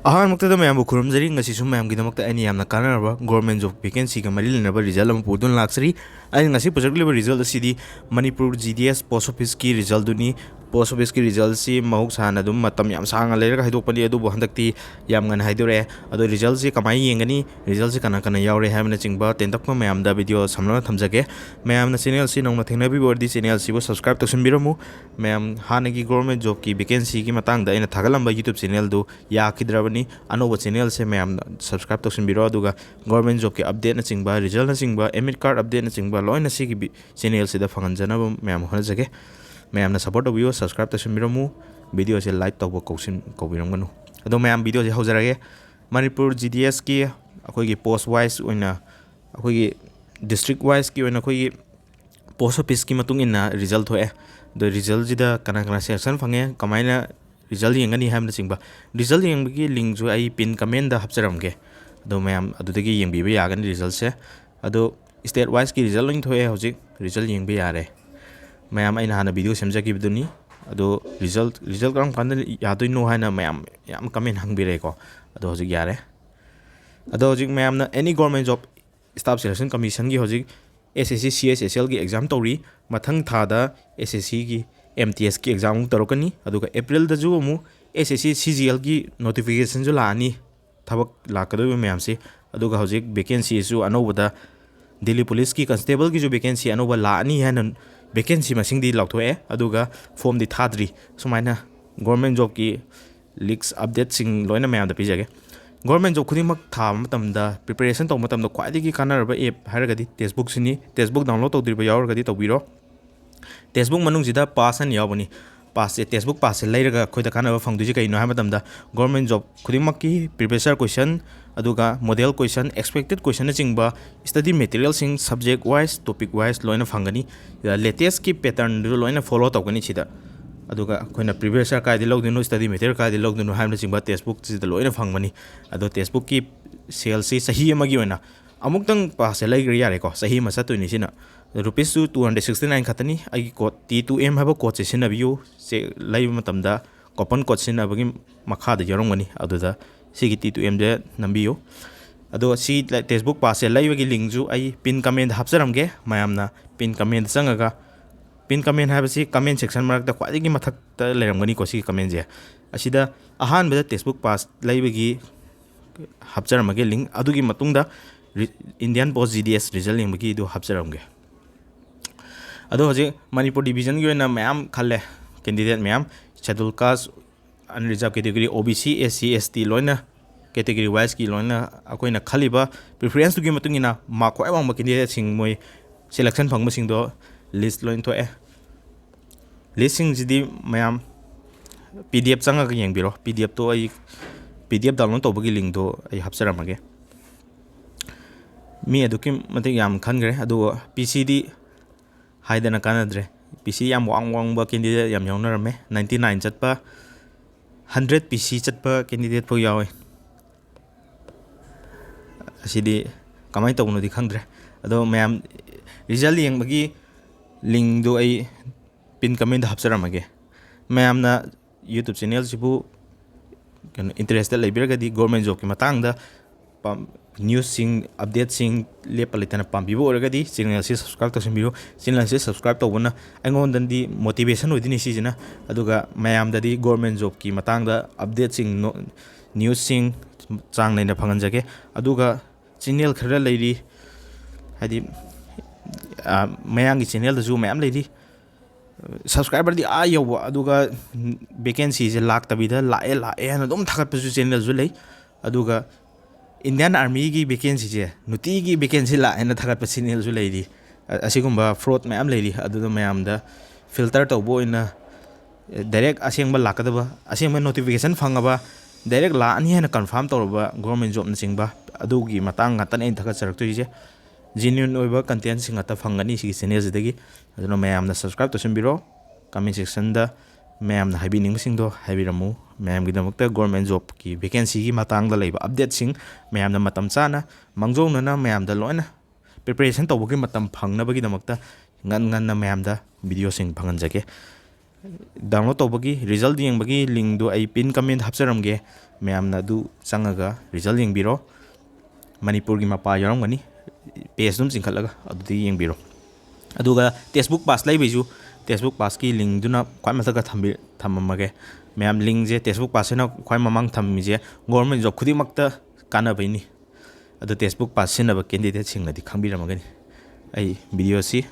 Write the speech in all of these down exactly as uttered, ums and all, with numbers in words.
ꯑꯍꯥꯟꯕꯃꯛꯇꯗ ꯃꯌꯥꯝꯕꯨ ꯈꯨꯔꯨꯝꯖꯔꯤ꯫ ꯉꯁꯤꯁꯨ ꯃꯌꯥꯝꯒꯤꯗꯃꯛꯇ ꯑꯩꯅ ꯌꯥꯝꯅ ꯀꯥꯟꯅꯔꯕ government job vacancyꯒ ꯃꯔꯤ ꯂꯩꯅꯕ result ꯑꯃ ꯄꯨꯗꯨꯅ ꯂꯥꯛꯆꯔꯤ꯫ ꯑꯩꯅ ꯉꯁꯤ ꯄꯨꯖꯔꯛꯂꯤꯕ result ꯑꯁꯤꯗꯤ Manipur G D S post officeꯀꯤ resultꯗꯨꯅꯤ꯫ Post officeꯀꯤ resultꯁꯤ ꯃꯍꯧꯁꯥꯅ ꯑꯗꯨꯝ ꯃꯇꯝ ꯌꯥꯝ ꯁꯥꯡꯅ ꯂꯩꯔꯒ ꯍꯥꯏꯗꯣꯛꯄꯅꯤ, ꯑꯗꯨꯕꯨ ꯍꯟꯗꯛꯇꯤ ꯌꯥꯝ ꯉꯟꯅ ꯍꯥꯏꯗꯣꯔꯛꯑꯦ꯫ ꯑꯗꯣ resultꯁꯤ ꯀꯃꯥꯏꯅ ꯌꯦꯡꯒꯅꯤ, resultꯁꯤ ꯀꯅꯥ ꯀꯅꯥ ꯌꯥꯎꯔꯦ ꯍꯥꯏꯕꯅꯆꯤꯡꯕ ꯇꯦꯟꯇꯛꯄ ꯃꯌꯥꯝꯗ video ꯁꯝꯂꯞꯅ ꯊꯝꯖꯒꯦ꯫ ꯃꯌꯥꯝꯅ channelꯁꯤ ꯅꯧꯅ ꯊꯦꯡꯅꯕꯤꯕ ꯑꯣꯏꯔꯗꯤ channelꯁꯤꯕꯨ subscribe ꯇꯧꯁꯤꯟꯕꯤꯔꯝꯃꯨ꯫ ꯃꯌꯥꯝ ꯍꯥꯟꯅꯒꯤ government jobꯀꯤ vacancyꯒꯤ ꯃꯇꯥꯡꯗ ꯑꯩꯅ ꯊꯥꯒꯠꯂꯝꯕ YouTube channelꯗꯨ ꯌꯥꯈꯤꯗ꯭ꯔꯕꯅꯤ꯫ ꯑꯅꯧꯕ channelꯁꯦ ꯃꯌꯥꯝꯅ subscribe ꯇꯧꯁꯤꯟꯕꯤꯔꯣ, ꯑꯗꯨꯒ government jobꯀꯤ updateꯅꯆꯤꯡꯕ, resultꯅꯆꯤꯡꯕ, admit card updateꯅꯆꯤꯡꯕ ꯂꯣꯏꯅ ꯁꯤꯒꯤ ꯆꯦꯅꯦꯜꯁꯤꯗ ꯐꯪꯍꯟꯖꯅꯕ ꯃꯌꯥꯝ ꯍꯣꯠꯅꯖꯒꯦ꯫ ꯃꯌꯥꯝꯅ support ꯇꯧꯕꯤꯌꯨ, subscribe ꯇꯧꯁꯤꯟꯕꯤꯔꯝꯃꯨ, videoꯁꯦ like ꯇꯧꯕ ꯀꯧꯁꯤꯟ-, ꯀꯧꯕꯤꯔꯝꯒꯅꯨ꯫ ꯑꯗꯣ ꯃꯌꯥꯝ videoꯁꯦ ꯍꯧꯖꯔꯒꯦ꯫ ꯃꯅꯤꯄꯨꯔ G D Sꯀꯤ ꯑꯩꯈꯣꯏꯒꯤ post wise ꯑꯣꯏꯅ ꯑꯩꯈꯣꯏꯒꯤ district wiseꯀꯤ ꯑꯣꯏꯅ ꯑꯩꯈꯣꯏꯒꯤ post officeꯀꯤ ꯃꯇꯨꯡ ꯏꯟꯅ result ꯊꯣꯛꯑꯦ꯫ ꯑꯗꯣ resultꯁꯤꯗ ꯀꯅꯥ ꯀꯅꯥ selection ꯐꯪꯉꯦ, ꯀꯃꯥꯏꯅ result ꯌꯦꯡꯒꯅꯤ ꯍꯥꯏꯕꯅꯆꯤꯡꯕ, result ꯌꯦꯡꯕꯒꯤ linkꯁꯨ ꯑꯩ pin commentꯗ ꯍꯥꯞꯆꯔꯝꯒꯦ꯫ ꯑꯗꯣ ꯃꯌꯥꯝ ꯑꯗꯨꯗꯒꯤ ꯌꯦꯡꯕꯤꯕ ꯌꯥꯒꯅꯤ resultꯁꯦ꯫ ꯑꯗꯣ state wiseꯀꯤ result ꯂꯣꯏ ꯊꯣꯛꯑꯦ ꯍꯧꯖꯤꯛ꯫ Result ꯌꯦꯡꯕ ꯌꯥꯔꯦ꯫ ꯃꯌꯥꯝ ꯑꯩꯅ ꯍꯥꯟꯅ video ꯁꯦꯝꯖꯈꯤꯕꯗꯨꯅꯤ꯫ ꯑꯗꯣ result, result ꯀꯔꯝ ꯀꯥꯟꯗ ꯌꯥꯗꯣꯏꯅꯣ ꯍꯥꯏꯅ ꯃꯌꯥꯝ ꯌꯥꯝ comment ꯍꯪꯕꯤꯔꯛꯑꯦꯀꯣ꯫ ꯑꯗꯣ ꯍꯧꯖꯤꯛ ꯌꯥꯔꯦ꯫ ꯑꯗꯣ ꯍꯧꯖꯤꯛ ꯃꯌꯥꯝꯅ any government job Staff Selection Commissionꯒꯤ ꯍꯧꯖꯤꯛ S S C C H S Lꯒꯤ exam ꯇꯧꯔꯤ꯫ ꯃꯊꯪ ꯊꯥꯗ S S Cꯒꯤ M T Sꯀꯤ exam ꯑꯃꯨꯛ ꯇꯧꯔꯛꯀꯅꯤ꯫ ꯑꯗꯨꯒ Aprilꯗꯁꯨ ꯑꯃꯨꯛ S S C C G Lꯒꯤ notificationꯁꯨ ꯂꯥꯛꯑꯅꯤ, ꯊꯕꯛ ꯂꯥꯛꯀꯗꯧꯔꯤꯕ ꯃꯌꯥꯝꯁꯤ꯫ ꯑꯗꯨꯒ ꯍꯧꯖꯤꯛ vacancyꯁꯨ ꯑꯅꯧꯕꯗ Delhi Policeꯀꯤ constableꯒꯤꯁꯨ vacancy ꯑꯅꯧꯕ ꯂꯥꯛꯑꯅꯤ ꯍꯥꯏꯅ vacancy ꯃꯁꯤꯡꯗꯤ ꯂꯥꯎꯊꯣꯛꯑꯦ꯫ ꯑꯗꯨꯒ formꯗꯤ ꯊꯥꯗ꯭ꯔꯤ꯫ ꯁꯨꯃꯥꯏꯅ government jobꯀꯤ leaks updateꯁꯤꯡ ꯂꯣꯏꯅ ꯃꯌꯥꯝꯗ ꯄꯤꯖꯒꯦ꯫ Government job ꯈꯨꯗꯤꯡꯃꯛ ꯊꯥꯕ ꯃꯇꯝꯗ, preparation ꯇꯧꯕ ꯃꯇꯝꯗ ꯈ꯭ꯋꯥꯏꯗꯒꯤ ꯀꯥꯟꯅꯔꯕ app ꯍꯥꯏꯔꯒꯗꯤ textbookꯁꯤꯅꯤ꯫ Textbook download ꯇꯧꯗ꯭ꯔꯤꯕ ꯌꯥꯎꯔꯒꯗꯤ ꯇꯧꯕꯤꯔꯣ꯫ Textbook ꯃꯅꯨꯡꯁꯤꯗ pass ꯍꯥꯏꯅ ꯌꯥꯎꯕꯅꯤ꯫ Passꯁꯦ, textbook passꯁꯦ ꯂꯩꯔꯒ ꯑꯩꯈꯣꯏꯗ ꯀꯥꯟꯅꯕ ꯐꯪꯗꯣꯏꯁꯦ ꯀꯩꯅꯣ ꯍꯥꯏꯕ ꯃꯇꯝꯗ, government job ꯈꯨꯗꯤꯡꯃꯛꯀꯤ previous year question, ꯑꯗꯨꯒ model question, expected questionꯅꯆꯤꯡꯕ study materialꯁꯤꯡ subject wise, topic wise ꯂꯣꯏꯅ ꯐꯪꯒꯅꯤ꯫ ꯁꯤꯗ latestꯀꯤ patternꯗꯨ ꯂꯣꯏꯅ follow ꯇꯧꯒꯅꯤ ꯁꯤꯗ꯫ ꯑꯗꯨꯒ ꯑꯩꯈꯣꯏꯅ previous year ꯀꯥꯏꯗ ꯂꯧꯗꯣꯏꯅꯣ, study material ꯀꯥꯏꯗ ꯂꯧꯗꯣꯏꯅꯣ ꯍꯥꯏꯕꯅꯆꯤꯡꯕ textbookꯁꯤꯗ ꯂꯣꯏꯅ ꯐꯪꯒꯅꯤ꯫ ꯑꯗꯣ textbookꯀꯤ saleꯁꯤ ꯆꯍꯤ ꯑꯃꯒꯤ ꯑꯣꯏꯅ ꯑꯃꯨꯛꯇꯪ passꯁꯦ ꯂꯩꯈ꯭ꯔ ꯌꯥꯔꯦꯀꯣ, ꯆꯍꯤ ꯑꯃ ꯆꯠꯇꯣꯏꯅꯤ ꯁꯤꯅ꯫ Rupeesꯁꯨ two hundred sixty nine ꯈꯛꯇꯅꯤ꯫ ꯑꯩꯒꯤ code T two M ꯍꯥꯏꯕ codeꯁꯦ ꯁꯤꯖꯤꯟꯅꯕꯤꯌꯨ꯫ ꯆꯦ-, ꯂꯩꯕ ꯃꯇꯝꯗ coupon code ꯁꯤꯖꯤꯟꯅꯕꯒꯤ ꯃꯈꯥꯗ ꯌꯥꯎꯔꯝꯒꯅꯤ, ꯑꯗꯨꯗ ꯁꯤꯒꯤ ꯇꯤ ꯇꯨ ꯑꯦꯝꯁꯦ ꯅꯝꯕꯤꯌꯨ꯫ ꯑꯗꯣ ꯁꯤ ꯇꯦꯛꯁꯕꯨꯛ ꯄꯥꯁꯁꯦ ꯂꯩꯕꯒꯤ ꯂꯤꯡꯁꯨ ꯑꯩ ꯄꯤꯟ ꯀꯃꯦꯟꯗ ꯍꯥꯞꯆꯔꯝꯒꯦ꯫ ꯃꯌꯥꯝꯅ ꯄꯤꯟ ꯀꯃꯦꯟꯗ ꯆꯪꯉꯒ, ꯄꯤꯟ ꯀꯃꯦꯟ ꯍꯥꯏꯕꯁꯤ ꯀꯃꯦꯟ ꯁꯦꯛꯁꯟ ꯃꯔꯛꯇ ꯈ꯭ꯋꯥꯏꯗꯒꯤ ꯃꯊꯛꯇ ꯂꯩꯔꯝꯒꯅꯤꯀꯣ ꯁꯤꯒꯤ ꯀꯃꯦꯟꯁꯦ꯫ ꯑꯁꯤꯗ ꯑꯍꯥꯟꯕꯗ ꯇꯦꯛꯁꯕꯨꯛ ꯄꯥꯁ ꯂꯩꯕꯒꯤ ꯍꯥꯞꯆꯔꯝꯃꯒꯦ ꯂꯤꯡ꯫ ꯑꯗꯨꯒꯤ ꯃꯇꯨꯡꯗ ꯔꯤ-, ꯏꯟꯗꯤꯌꯥꯟ ꯄꯣꯁ ꯖꯤ ꯗꯤ ꯑꯦꯁ ꯔꯤꯖꯜ ꯌꯦꯡꯕꯒꯤꯗꯨ ꯍꯥꯞꯆꯔꯝꯒꯦ꯫ ꯑꯗꯣ ꯍꯧꯖꯤꯛ ꯃꯅꯤꯄꯨꯔ ꯗꯤꯕꯤꯖꯟꯒꯤ ꯑꯣꯏꯅ ꯃꯌꯥꯝ ꯈꯜꯂꯦ, ꯀꯦꯟꯗꯤꯗꯦꯠ ꯃꯌꯥꯝ, ꯁꯦꯗꯨꯜ ꯀꯥꯁ, ꯑꯟꯔꯤꯖꯥꯔꯕ ꯀꯦꯇꯦꯒꯣꯔꯤ, ꯑꯣ ꯕꯤ ꯁꯤ, ꯑꯦꯁ ꯁꯤ, ꯑꯦꯁ ꯇꯤ ꯂꯣꯏꯅ ꯀꯦꯇꯦꯒꯣꯔꯤ ꯋꯥꯏꯁꯀꯤ ꯂꯣꯏꯅ ꯑꯩꯈꯣꯏꯅ ꯈꯜꯂꯤꯕ ꯄ꯭ꯔꯤꯐꯔꯦꯟꯁꯇꯨꯒꯤ ꯃꯇꯨꯡ ꯏꯟꯅ ꯃꯥꯔꯛ ꯈ꯭ꯋꯥꯏ ꯋꯥꯡꯕ ꯀꯦꯟꯗꯤꯗꯦꯠꯁꯤꯡ ꯃꯣꯏ ꯁꯦꯂꯦꯛꯁꯟ ꯐꯪꯕꯁꯤꯡꯗꯣ ꯂꯤꯁ ꯂꯣꯏꯅ ꯊꯣꯛꯑꯦ꯫ ꯂꯤꯁꯁꯤꯡꯁꯤꯗꯤ ꯃꯌꯥꯝ ꯄꯤ ꯗꯤ ꯑꯦꯐ ꯆꯪꯉꯒ ꯌꯦꯡꯕꯤꯔꯣ꯫ ꯄꯤ ꯗꯤ ꯑꯦꯐꯇꯣ ꯑꯩ, ꯄꯤ ꯗꯤ ꯑꯦꯐ ꯗꯥꯎꯟꯂꯣꯗ ꯇꯧꯕꯒꯤ ꯂꯤꯡꯗꯣ ꯑꯩ ꯍꯥꯞꯆꯔꯝꯃꯒꯦ꯫ ꯃꯤ ꯑꯗꯨꯛꯀꯤ ꯃꯇꯤꯛ ꯌꯥꯝ ꯈꯟꯈ꯭ꯔꯦ, ꯑꯗꯨꯒ ꯄꯤ ꯁꯤꯗꯤ ꯍꯥꯏꯗꯅ ꯀꯥꯟꯅꯗ꯭ꯔꯦ꯫ ꯄꯤ ꯁꯤ ꯌꯥꯝ ꯋꯥꯡ ꯋꯥꯡꯕ ꯀꯦꯟꯗꯤꯗꯦꯠ ꯌꯥꯝ ꯌꯥꯎꯅꯔꯝꯃꯦ, ꯅꯥꯏꯟꯇꯤ ꯅꯥꯏꯟ ꯆꯠꯄ, ꯍꯟꯗ꯭ꯔꯦꯠ ꯄꯤ ꯁꯤ ꯆꯠꯄ ꯀꯦꯟꯗꯤꯗꯦꯠ ꯐꯥꯎ ꯌꯥꯎꯋꯦ꯫ ꯑꯁꯤꯗꯤ ꯀꯃꯥꯏꯅ ꯇꯧꯕꯅꯣꯗꯤ ꯈꯪꯗ꯭ꯔꯦ꯫ ꯑꯗꯣ ꯃꯌꯥꯝ ꯔꯤꯖꯜ ꯌꯦꯡꯕꯒꯤ ꯂꯤꯡꯗꯨ ꯑꯩ ꯄꯤꯟ ꯀꯃꯦꯟꯗ ꯍꯥꯞꯆꯔꯝꯃꯒꯦ꯫ ꯃꯌꯥꯝꯅ YouTube ꯆꯦꯅꯦꯜꯁꯤꯕꯨ ꯀꯩꯅꯣ ꯏꯟꯇꯔꯦꯁꯇꯦꯠ ꯂꯩꯕꯤꯔꯒꯗꯤ ꯒꯣꯔꯃꯦꯟ ꯖꯣꯕꯀꯤ ꯃꯇꯥꯡꯗ ꯄꯥꯝ-, ꯅ꯭ꯌꯨꯁꯁꯤꯡ, ꯑꯞꯗꯦꯠꯁꯤꯡ ꯂꯦꯞꯄ ꯂꯩꯇꯅ ꯄꯥꯝꯕꯤꯕ ꯑꯣꯏꯔꯒꯗꯤ ꯆꯦꯅꯦꯜꯁꯤ ꯁꯕꯁꯀ꯭ꯔꯥꯏꯕ ꯇꯧꯁꯤꯟꯕꯤꯌꯨ꯫ ꯆꯦꯅꯦꯜꯁꯤ ꯁꯕꯁꯀ꯭ꯔꯥꯏꯕ ꯇꯧꯕꯅ ꯑꯩꯉꯣꯟꯗꯗꯤ ꯃꯣꯇꯤꯚꯦꯁꯟ ꯑꯣꯏꯗꯣꯏꯅꯤ ꯁꯤꯁꯤꯅ꯫ ꯑꯗꯨꯒ ꯃꯌꯥꯝꯗꯗꯤ ꯒꯣꯔꯃꯦꯟ ꯖꯣꯕꯀꯤ ꯃꯇꯥꯡꯗ ꯑꯞꯗꯦꯠꯁꯤꯡ, ꯅꯣ-, ꯅ꯭ꯌꯨꯁꯁꯤꯡ ꯆꯥꯡ ꯅꯥꯏꯅ ꯐꯪꯍꯟꯖꯒꯦ꯫ ꯑꯗꯨꯒ ꯆꯦꯅꯦꯜ ꯈꯔ ꯂꯩꯔꯤ, ꯍꯥꯏꯗꯤ, ꯑ, ꯃꯌꯥꯡꯒꯤ ꯆꯦꯅꯦꯜꯗꯁꯨ ꯃꯌꯥꯝ ꯂꯩꯔꯤ꯫ ꯁꯕꯁꯀ꯭ꯔꯥꯏꯕꯔꯗꯤ ꯑꯥ ꯌꯧꯕ, ꯑꯗꯨꯒ ꯚꯦꯀꯦꯟꯁꯤꯁꯦ ꯂꯥꯛꯇꯕꯤꯗ ꯂꯥꯛꯑꯦ, ꯂꯥꯛꯑꯦ ꯍꯥꯏꯅ ꯑꯗꯨꯝ ꯊꯥꯒꯠꯄꯁꯨ ꯆꯦꯅꯦꯜꯁꯨ ꯂꯩ꯫ ꯑꯗꯨꯒ ꯏꯟꯗꯤꯌꯥꯟ ꯑꯥꯔꯃꯤꯒꯤ ꯚꯦꯀꯦꯟꯁꯤꯁꯦ ꯅꯨꯡꯇꯤꯒꯤ ꯚꯦꯀꯦꯟꯁꯤ ꯂꯥꯛꯑꯦꯅ ꯊꯥꯒꯠꯄ ꯆꯦꯅꯦꯜꯁꯨ ꯂꯩꯔꯤ꯫ ꯑ-, ꯑꯁꯤꯒꯨꯝꯕ ꯐ꯭ꯔꯣꯗ ꯃꯌꯥꯝ ꯂꯩꯔꯤ꯫ ꯑꯗꯨꯅ ꯃꯌꯥꯝꯗ ꯐꯤꯜꯇꯔ ꯇꯧꯕ ꯑꯣꯏꯅ ꯗꯥꯏꯔꯦꯛ ꯑꯁꯦꯡꯕ ꯂꯥꯛꯀꯗꯕ, ꯑꯁꯦꯡꯕ ꯅꯣꯇꯤꯐꯤꯀꯦꯁꯟ ꯐꯪꯉꯕ, ꯗꯥꯏꯔꯦꯛ ꯂꯥꯛꯑꯅꯤ ꯍꯥꯏꯅ ꯀꯟꯐꯥꯔꯝ ꯇꯧꯔꯕ ꯒꯣꯔꯃꯦꯟ ꯖꯣꯕꯅꯆꯤꯡꯕ, ꯑꯗꯨꯒꯤ ꯃꯇꯥꯡ ꯉꯥꯛꯇꯅꯦ ꯑꯩꯅ ꯊꯥꯒꯠꯆꯔꯛꯇꯣꯏꯁꯦ꯫ ꯖꯦꯅ꯭ꯌꯨꯟ ꯑꯣꯏꯕ ꯀꯟꯇꯦꯟꯁꯤꯡ ꯉꯥꯛꯇ ꯐꯪꯒꯅꯤ ꯁꯤꯒꯤ ꯆꯦꯅꯦꯜꯁꯤꯗꯒꯤ꯫ ꯑꯗꯨꯅ ꯃꯌꯥꯝꯅ ꯁꯕꯁꯀ꯭ꯔꯥꯏꯕ ꯇꯧꯁꯤꯟꯕꯤꯔꯣ, ꯀꯃꯦꯟ ꯁꯦꯛꯁꯟꯗ ꯃꯌꯥꯝꯅ ꯍꯥꯏꯕꯤꯅꯤꯡꯕꯁꯤꯡꯗꯣ ꯍꯥꯏꯕꯤꯔꯝꯃꯨ꯫ ꯃꯌꯥꯝꯒꯤꯗꯃꯛꯇ ꯒꯣꯔꯃꯦꯟ ꯖꯣꯕꯀꯤ ꯚꯦꯀꯦꯟꯁꯤꯒꯤ ꯃꯇꯥꯡꯗ ꯂꯩꯕ ꯑꯞꯗꯦꯠꯁꯤꯡ ꯃꯌꯥꯝꯅ ꯃꯇꯝ ꯆꯥꯅ, ꯃꯥꯡꯖꯧꯅꯅ ꯃꯌꯥꯝꯗ ꯂꯣꯏꯅ ꯄ꯭ꯔꯤꯄꯦꯔꯦꯁꯟ ꯇꯧꯕꯒꯤ ꯃꯇꯝ ꯐꯪꯅꯕꯒꯤꯗꯃꯛꯇ ꯉꯟ ꯉꯟꯅ ꯃꯌꯥꯝꯗ ꯚꯤꯗꯤꯑꯣꯁꯤꯡ ꯐꯪꯍꯟꯖꯒꯦ꯫ Download ꯇꯧꯕꯒꯤ, result ꯌꯦꯡꯕꯒꯤ linkꯗꯨ ꯑꯩ pin comment ꯍꯥꯞꯆꯔꯝꯒꯦ, ꯃꯌꯥꯝꯅ ꯑꯗꯨ ꯆꯪꯉꯒ result ꯌꯦꯡꯕꯤꯔꯣ꯫ ꯃꯅꯤꯄꯨꯔꯒꯤ ꯃꯄꯥ ꯌꯥꯎꯔꯝꯒꯅꯤ, page ꯑꯗꯨꯝ ꯆꯤꯡꯈꯠꯂꯒ ꯑꯗꯨꯗ ꯌꯦꯡꯕꯤꯔꯣ꯫ ꯑꯗꯨꯒ textbook pass ꯂꯩꯕꯩꯁꯨ textbook passꯀꯤ linkꯗꯨꯅ ꯈ꯭ꯋꯥꯏ ꯃꯊꯛꯇ ꯊꯝꯕꯤ-, ꯊꯝꯃꯝꯃꯒꯦ꯫ ꯃꯌꯥꯝ, linkꯁꯦ textbook passꯁꯤꯅ ꯈ꯭ꯋꯥꯏ ꯃꯃꯥꯡ ꯊꯝꯃꯤꯁꯦ government job ꯈꯨꯗꯤꯡꯃꯛꯇ ꯀꯥꯟꯅꯕꯩꯅꯤ꯫ ꯑꯗꯣ textbook pass ꯁꯤꯖꯤꯟꯅꯕ candidateꯁꯤꯡꯅꯗꯤ ꯈꯪꯕꯤꯔꯝꯃꯒꯅꯤ ꯑꯩ videoꯁꯤ꯫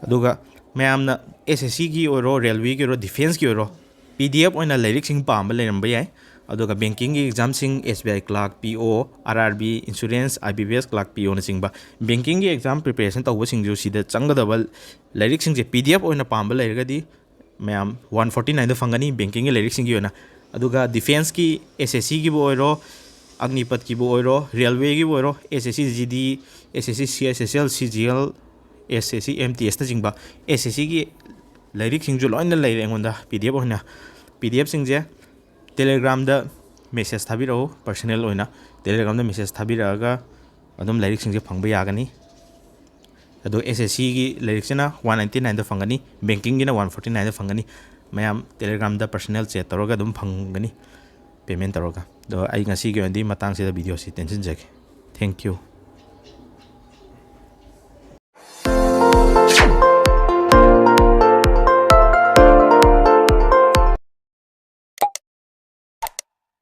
ꯑꯗꯨꯒ ꯃꯌꯥꯝꯅ SSCꯒꯤ ꯑꯣꯏꯔꯣ, railwayꯒꯤ ꯑꯣꯏꯔꯣ, defenceꯀꯤ ꯑꯣꯏꯔꯣ, PDF ꯑꯣꯏꯅ ꯂꯥꯏꯔꯤꯛꯁꯤꯡ ꯄꯥꯝꯕ ꯂꯩꯔꯝꯕ ꯌꯥꯏ꯫ ꯑꯗꯨꯒ bankingꯒꯤ examꯁꯤꯡ, SBI clerk, PO, RRB, insurance, IBPS clerk, POꯅꯆꯤꯡꯕ bankingꯒꯤ exam preparation ꯇꯧꯕꯁꯤꯡꯁꯨ ꯁꯤꯗ ꯆꯪꯒꯗꯕ ꯂꯥꯏꯔꯤꯛꯁꯤꯡꯁꯦ PDF ꯑꯣꯏꯅ ꯄꯥꯝꯕ ꯂꯩꯔꯒꯗꯤ ꯃꯌꯥꯝ one forty nineꯗ ꯐꯪꯒꯅꯤ bankingꯒꯤ ꯂꯥꯏꯔꯤꯛꯁꯤꯡꯒꯤ ꯑꯣꯏꯅ꯫ ꯑꯗꯨꯒ defenceꯀꯤ, SSCꯒꯤꯕꯨ ꯑꯣꯏꯔꯣ, ꯑꯒꯅꯤꯄꯠꯀꯤꯕꯨ ꯑꯣꯏꯔꯣ, railwayꯒꯤꯕꯨ ꯑꯣꯏꯔꯣ, SSC GD, SSC CHSL, CGL, SSC MTSꯅꯆꯤꯡꯕ SSCꯒꯤ ꯂꯥꯏꯔꯤꯛꯁꯤꯡꯁꯨ ꯂꯣꯏꯅ ꯂꯩꯔꯦ ꯑꯩꯉꯣꯟꯗ PDF ꯑꯣꯏꯅ꯫ PDFꯁꯤꯡꯁꯦ Telegramꯗ message ꯊꯥꯕꯤꯔꯛꯎ, personal ꯑꯣꯏꯅ Telegramꯗ message ꯊꯥꯕꯤꯔꯛꯑꯒ ꯑꯗꯨꯝ ꯂꯥꯏꯔꯤꯛꯁꯤꯡꯁꯦ ꯐꯪꯕ ꯌꯥꯒꯅꯤ꯫ ꯑꯗꯣ SSCꯒꯤ ꯂꯥꯏꯔꯤꯛꯁꯤꯅ one ninety nineꯗ ꯐꯪꯒꯅꯤ, bankingꯒꯤꯅ one forty nineꯗ ꯐꯪꯒꯅꯤ꯫ ꯃꯌꯥꯝ Telegramꯗ personal chat ꯇꯧꯔꯒ ꯑꯗꯨꯝ ꯐꯪꯒꯅꯤ, payment ꯇꯧꯔꯒ꯫ ꯑꯗꯣ ꯑꯩ ꯉꯁꯤꯒꯤ ꯑꯣꯏꯅꯗꯤ ꯃꯇꯥꯡꯁꯤꯗ videoꯁꯤ ꯇꯦꯟꯁꯤꯟꯖꯒꯦ꯫ Thank you꯫